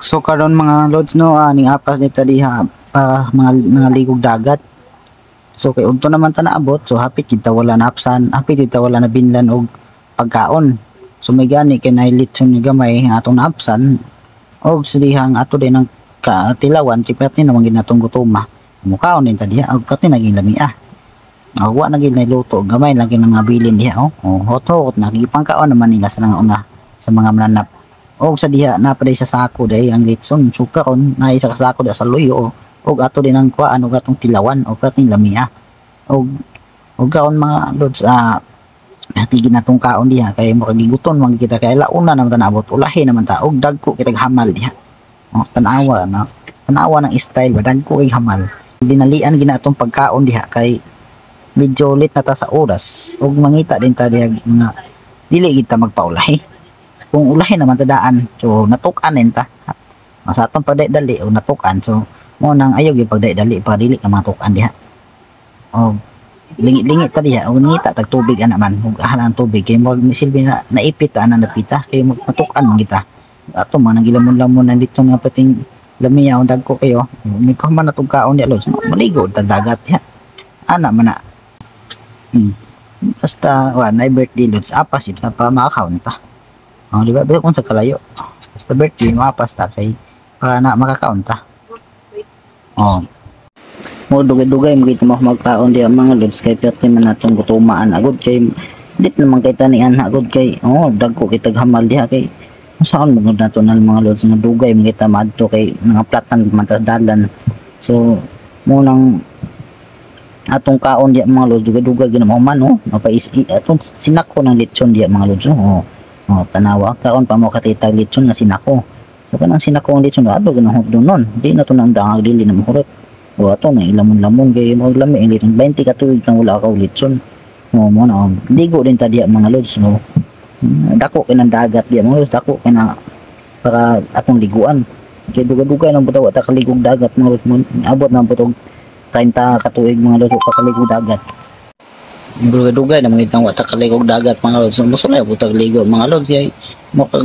So karon, mga lods, no, ning apas nita diha para mga ligog dagat. So kay udto naman ta naabot, so hapit kita wala na apsan, hapit kita wala na binlan og pagkaon. So may gani kay nay litson ni gamay nga atong naapsan og sa dihang ato din ang katilawan kay pati naman gid natong gutoma. Mukaon din ta diha og pati naging lamia. Wa na gid nay luto, gamay lang gyud ang nabilin diha, oh. Oh, hot-hot na gipangkaon naman nila sa nga una sa mga mananap. Og sa diha na pa sa sako dai ang litson. So karon na isa ka sako da sa luyo, oh. Og ato din ang kuan og atong tilawan og ating lamia. Og karon, mga lods, tigin natong kaon diha kay murag giguton man kita kay launa naman ta naabot, ulahi naman ta og dagko kitag hamal diha. Oh, tanawa na. Tanawa ng style ba, dagko kay hamal. Dinalian gina atong pagkaon diha kay medyo late na ta sa oras ug mangita din ta diha mga dili kita magpaulahi. Kung ulahi naman tadaan, so natuk-an din ta sa atong pagdali o natuk-an, so mo nang ayaw gyud pagdali para dili ka matuk-an diha. Og lingi-lingi ta diha og nangita tag tubig ana man ug ahan ang tubig kay murag silbi na naipit ta ana napita kay matuk-an man kita. Ato man ang gilamon-lamon nang dito nga pating lamiya og dagko kayo ni ko man natong kaon diha, lods, maligo tag dagat diha ana man na. Basta wa na birthday, lods, apas ita pa makakaon ta. Oh, di ba? Pero kung sa kalayo. Basta birthday, mapas ta kay para na makakaon ta. Oh. Mo dugay-dugay mo kita mo magkaon diha, mga lods, kay perti man natong gutumaan agod kay dit naman kay tanian agod kay, oh, dagko kitag hamal diha kay saan mo gud nato na, mga lods, nga dugay mo kita maadto kay mga platan man tas dalan. So mo nang atong kaon diha, mga lods, dugay-dugay gina mo man, oh, mapais atong sinako ng litson diha, mga lods, oh. Oh, tanawa karon pa mo katita litson nga sinako. So kanang sinako ang litson ato ganang hukdon, di na to nang dangag, dili na mahurot. O ato na ilamon-lamon kay mo lami ang litson, 20 ka tuig kang wala ka og litson. Oh, mo na, oh. Ligo din ta diha, mga lods, no. Dako kay ng dagat diha, mga lods, dako kay na para atong liguan. Kay dugay-dugay nang butaw ta kaligog dagat, mga lods, mo abot na butog 30 ka tuig, mga lods, pa kaligog dagat. Dugay-dugay na mga itang wa ta kaligog dagat, mga lods. Muso na butag ligo, mga lods, ay mo kag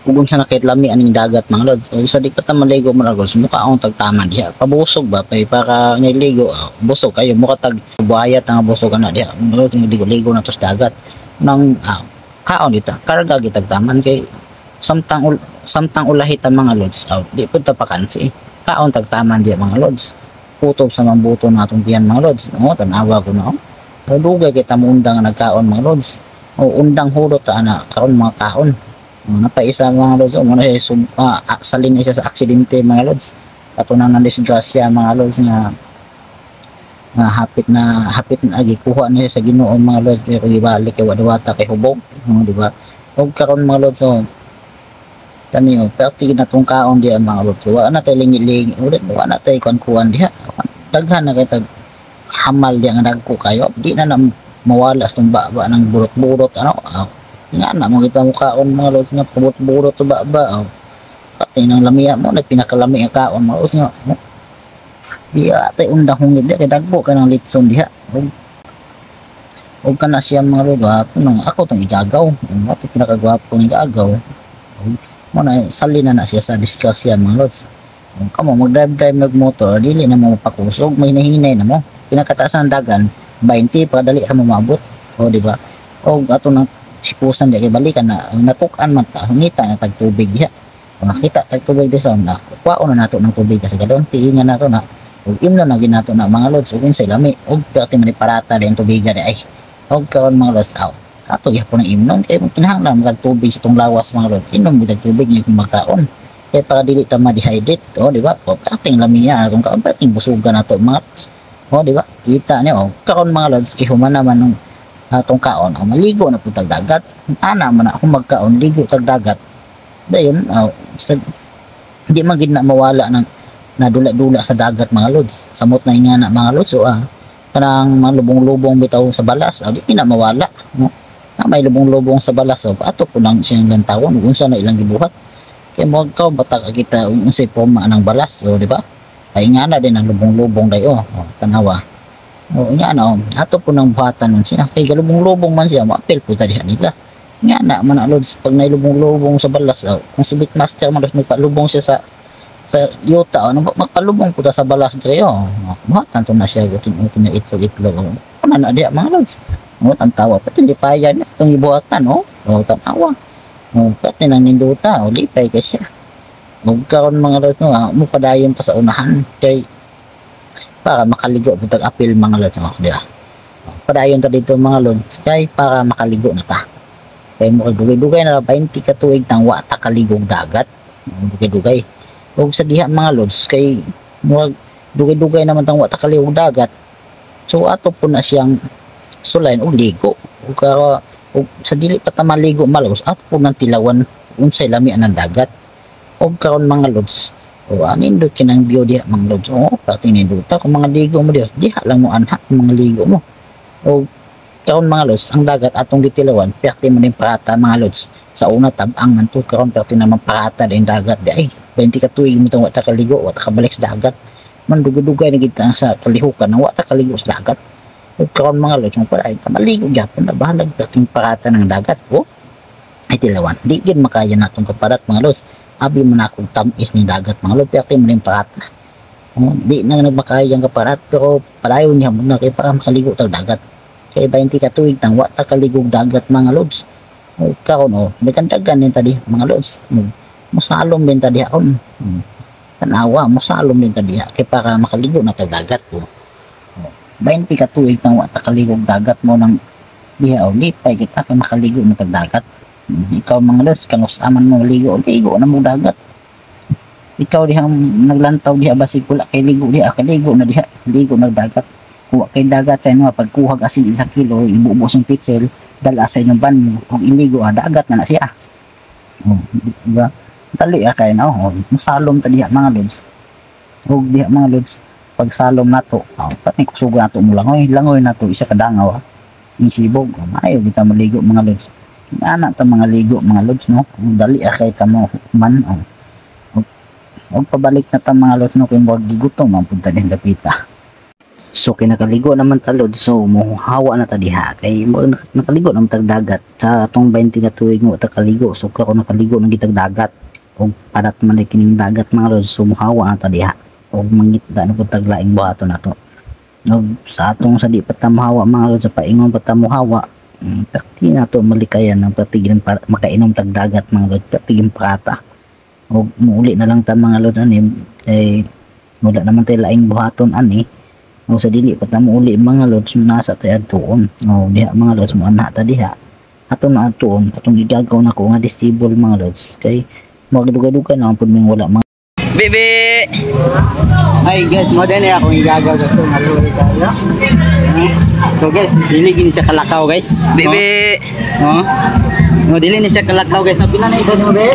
ug unsa na kahit lami aning dagat, mga lods. O sa di pa ta maligo, mga lods, mukha akong tagtama diha. Pabusog ba pay para nga ligo, busog kayo mukha tag buhayat nga busog ana diha. Mga lods, ligo-ligo na to sa dagat. Nang kaon dita, karga gitag taman kay samtang ulahi ta, mga lods, di pud ta pakansi. Kaon tagtaman diha, mga lods. Kutob sa mambuto na atong tiyan, mga lods. Oh, tanawa ko na, oh. Dugay kita mo undang nga nagkaon, mga lods. O undang hulot ta ana kaon mga kaon. Oh, napaisa, mga lods, oh, muna siya salin na siya sa aksidente, mga lods. Ato nang nandisgrasya, mga lods, nga nga hapit na gikuha niya sa Ginoo, mga lods, pero gibalik kay wadawata kay hubog, oh, di ba? Og karon, mga lods, oh, kani, oh, perti na tong kaon diha, mga lods. Wa na tay lingi-lingi, wa na tay kuan-kuan diha. Daghan na kay tag hamal diha nga dagko kayo. Di na na mawala sa tong baba ng burot-burot ano. Nga na mo kita mo kaon, mga lods, nga burot-burot sa baba. Oh. Pati nang lamia mo na pinakalami ang kaon, mga lods, nga. Oh. Di atay undang hungit diha kay dagko ka ng litson diha. Og kana siya, mga lods, ako nang ako tong igagaw. Ato pinakagwapo ng igagaw. Mo na salin na na siya sa disgrasya, mga lods. Kung kamo mag-drive-drive mag-motor, dili na mo mapakusog, may nahinay na mo. Pinakataasan ng dagan, 20 para dali ka mo maabot. O di ba? O ato nang sipusan di kay balikan na natuk-an man ta, ngita na tag tubig diha. Kung nakita tag tubig di sa na, kuwaon na nato ng tubig kasi kadon tiingan nato na ug imno na ginato na, mga lods, ug unsay lami ug perti man parata din tubiga di ay. Og karon, mga lods, aw ato gyapon ang imnon kay kinahanglan mag tubig sa tong lawas, mga lods. Inom mo tubig niya kung magkaon kay para dili ta ma-dehydrate, oh, di ba? O perting lamiya kung kaon, perting busugan nato, mga lods. Oh, di ba? Kita niyo, oh. Karon, mga lods, kay human naman nung atong kaon, oh, maligo na pud tag dagat. Ana man na akong magkaon, ligo tag dagat. Dayon, oh, sa, di man gid na mawala ng nadula-dula sa dagat, mga lods. Samot na nga na, mga lods, so, kanang mga lubong-lubong bitaw sa balas, oh, di na mawala, no? Na may lubong-lubong sa balas, oh, ato po lang siyang lantawon unsa na ilang gibuhat. Kay mo ka batag kita unsay porma ng balas, oh, di ba? Ay nga na din ang lubong-lubong dayo, oh, tanawa. O nya na, ato po nang buhatan nun siya. Kay galubong-lubong man siya, maapil po ta diha nila. Nya na man na, lods, pag nailubong-lubong sa balas, oh, kung si Bitmaster man, lods, magpalubong siya sa yuta, ano, magpalubong po ta sa balas dire, oh. Buhatan to na siya, gutin na itlog-itlog. Oh. Ano na diha, mga lods. Oh, tantawa pati hindi pa yan itong ibuhatan, oh. Oh, tanawa. Oh, pati nang ninduta, oh, lipay ka siya. Ug karon, mga lods, no, mo padayon pa sa unahan kay para makaligo po tag apil, mga lods, oh, di ba? Padayon ta dito, mga lods, kay para makaligo na ta. Kay mo dugay-dugay na, 20 ka tuig tang wa ta kaligog dagat. Dugay-dugay. Ug sa diha, mga lods, kay murag dugay-dugay naman tang wa ta kaligog dagat. So ato po na siyang sulayan og ligo. Ug ug sa dili pa ta maligo, mga lods, ato po nang tilawan unsay lami ang dagat. Ug karon, mga lods, o nindot kinang view diha, mga lods. O pati nindota kung mga ligo mo diha, diha lang mo anha kung mga ligo mo. O karon, mga lods, ang dagat atong gitilawan, perti mo din parata, mga lods. Sa una tabang man to, karon perti naman parata din dagat di ay. 20 ka tuig mo tong wa ta kaligo, wa ta kabalik sa dagat. Man dugay-dugay na gid ta sa kalihukan na wa ta kaligo sa dagat. Ug karon, mga lods, mo pa ay maligo gyapon na bahalag perting parata ng dagat. O ay tilawan. Di gid makaya natong kaparat, mga lods. Abi mo na akong tamis ni dagat, mga lods, perti mo din parata. Oh, di na nagmakaya ang kaparat pero padayon niya mo na kay para makaligo tag dagat. Kay 20 ka tuig tang wa ta kaligog dagat, mga lods. O karon, oh, dagan-dagan din tadi, mga lods. Musalom din tadi aron. Tanawa, musalom din tadi kay para makaligo na tag dagat ko. Oh, 20 ka tuig tang wa ta kaligog dagat mo nang diha, oh, lipay kita kay makaligo na tag dagat. Ikaw, mga lods, kanus aman mo ligo, ligo na mo dagat. Ikaw diha naglantaw diha basig wala kay ligo diha, kaligo na diha, ligo na dagat. Kuha kay dagat sa inyo, pagkuha asin 1 kilo, ibubos ang pitsel, dala sa inyong banyo, ug iligo, dagat na na siya. Oh, di ba? Dali kay na, oh, musalom ta diha, mga lods. Ug diha, mga lods, pagsalom nato, oh, pati kusugo nato mo langoy, langoy nato isa ka dangaw. Yung sibog, oh, maayo kita maligo, mga lods. Ana ta mga ligo, mga lods, no. Dali kay ta mo man, oh. Og pabalik na ta, mga lods, no, kay murag gigutom man punta din dapita. So kinakaligo naman ta, lods, so mohawa na ta diha kay nakaligo naman tag dagat sa atong 20 ka tuig mo ta kaligo. So karon nakaligo na gitag dagat og parat man ay kining dagat, mga lods, so mohawa na ta diha og mangita na pud tag laing buhaton nato. Og sa atong sa di pa ta mohawa, mga lods, sa paingon pa ta mohawa, perti na to malikayan ng perti para makainom tag dagat, mga lods, perti gin prata. Og muuli na lang ta, mga lods, ani eh wala naman tayo laing buhaton ani. O sa dili pa ta muuli, mga lods, nasa tayo adtuon. O diha, mga lods, mo ana ta diha ato na adtuon atong gigagaw na ko nga disable, mga lods, kay magdugay-dugay na pud ming wala mga Bibi! Hi guys, mo din akong igagaw guys, so maluwi tayo. So guys, dili gini siya kalakaw, guys. Bibi! No? No, dili ni siya kalakaw, guys. No, pila na edad mo, be?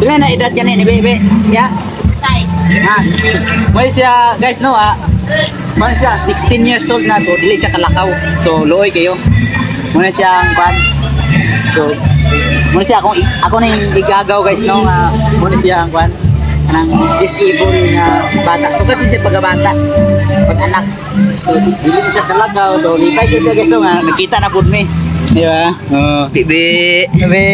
Pila na edad gani ni bebe? Ya. Size. Ah, mo siya, guys, no, ah. Mo siya 16 years old na to, dili siya kalakaw. So luoy kayo. Mo na siya ang kwan. So mo na siya akong ako na yung igagaw, guys, no, nga mo na siya ang kwan kanang disabled nga bata. So din siya pagkabata, pag anak. So dili na siya kalakaw. So lipay ko siya, guys, so nga nakita na pud mi. Di ba? Oo. Bibi! Bibi.